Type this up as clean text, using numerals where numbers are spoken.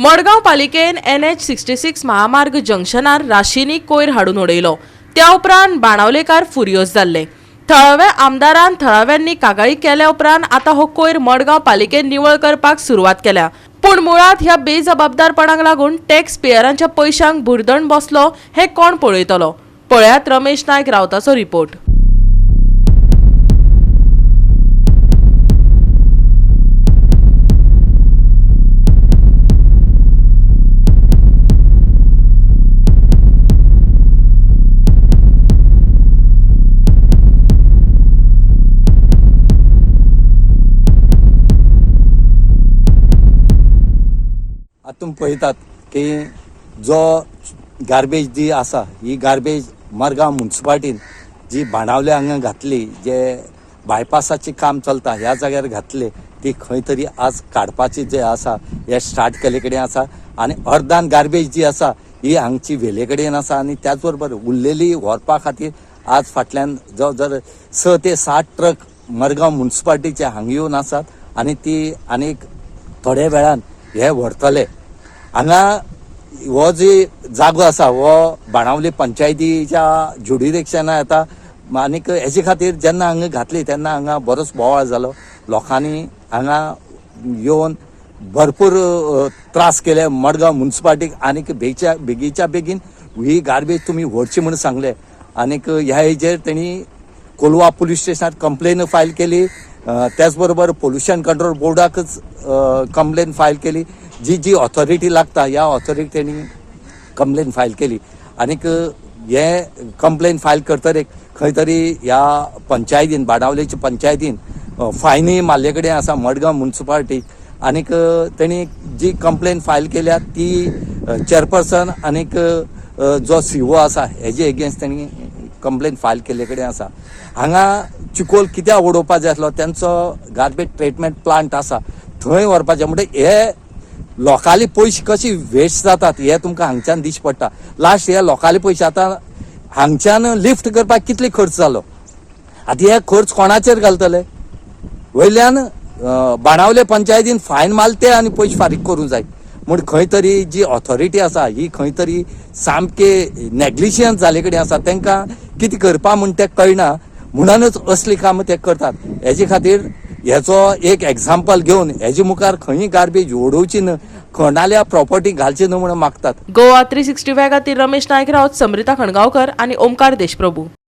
मडगांव पालिकेन NH 66 महामार्ग जंक्शनार राशींनी कोयर हाडून उडयलो. त्या उपरांत बाणावलेकार फुर्योज जाल्ले. थळाव्या आमदारान थळाव्यांनी कागाळी केल्या उपरांत आतां हो कोयर मडगांव पालिकेन निवळ करपाक सुरवात केल्या. पूण मुळात ह्या बेजबाबदारपणाक लागून टॅक्स पेयरांच्या पयशांक भुरदण बसलो हें कोण पळयतलो? पळयात रमेश नायक रावताचो रिपोर्ट. आतां तुमी पळयतात की जो गार्बेज जी आसा ही गार्बेज मडगांव मुन्सिपाल्टीन जी बाणावले हांगा घातली, जे बायपासाचें काम चलता ह्या जाग्यार घातली, ती खंय तरी आज काडपाची जे आसा हे स्टार्ट केल्ले कडेन आसा. आनी अर्दान गार्बेज जी आसा ही हांगची व्हेले कडेन आसा. आनी त्याच बरोबर उरलेली व्हरपा खातीर आज फाटल्यान जवळ जवळ 6 ते 7 ट्रक मडगांव मुन्सिपाल्टीचे हांगा येवन आसात आनी ती आनीक थोड्या वेळान हे व्हरतले. हांगा हो जी जागो आसा हो बाणावली पंचायतीच्या ज्युडिरेक्शना येता. आनीक हेजे खातीर जेन्ना हांगा घातली तेन्ना हांगा बरोच बोवाळ जालो. लोकांनी हांगा येवन भरपूर त्रास केले मडगांव मुन्सिपाल्टीक. आनीक बेगीच्या बेगीन ही गार्बेज तुमी व्हरची म्हूण सांगले. आनीक ह्या हेजेर तेणी कोलवा पुलीस स्टेशनार कंप्लेन फायल केली. त्याच बरोबर पोल्युशन कंट्रोल बोर्डाकच कंप्लेन फायल केली. जी जी ऑथॉरिटी लागता ह्या ऑथॉरिटी तेणी कंप्लेन फायल केली. आनीक हे कंप्लेन फायल करतरेक खंय तरी ह्या पंचायतीन, बाणावलेच्या पंचायतीन फायनूय मारले कडेन आसा मडगांव मुन्सिपाल्टीक. आनीक तेणी जी कंप्लेन फायल केल्या ती चेअरपर्सन आनीक जो सीओ आसा हेजे एगेन्स्ट तेणी कंप्लेन फायल केल्ले कडेन आसा. हांगा चिकोल कित्याक उडोवपा जाय आसलो, तेंचो गार्बेज ट्रिटमेंट प्लांट आसा थंय व्हरपाचें. म्हणजे हे लोकांले पयशे कशे वेस्ट जातात हे तुमकां हांगच्यान दिश्टी पडटा. लास्ट हे लोकांले पयशे आतां हांगच्यान लिफ्ट करपाक कितले खर्च जालो, आतां हे खर्च कोणाचेर घालतले? वयल्यान बाणावले पंचायतीन फायन मारले आनी पयशे फारीक करूंक जाय. म्हूण खंय तरी जी ऑथॉरिटी आसा ही खंय तरी सामके नेग्लिशियन्स जाले कडेन आसा. तांकां कितें करपा म्हूण तें कळना, म्हणूनच असलीं कामां ते करतात. हेजे खातीर हेचो एक एग्जाम्पल घेवन हेजे मुखार खंयूय गार्बेज उडोवची न्हय, कोणाल्या प्रॉपर्टी घालची न्हय म्हणून मागतात. गोवा 365 खातीर रमेश नायक राऊत, समृता खणगांवकर आनी ओमकार देशप्रभू.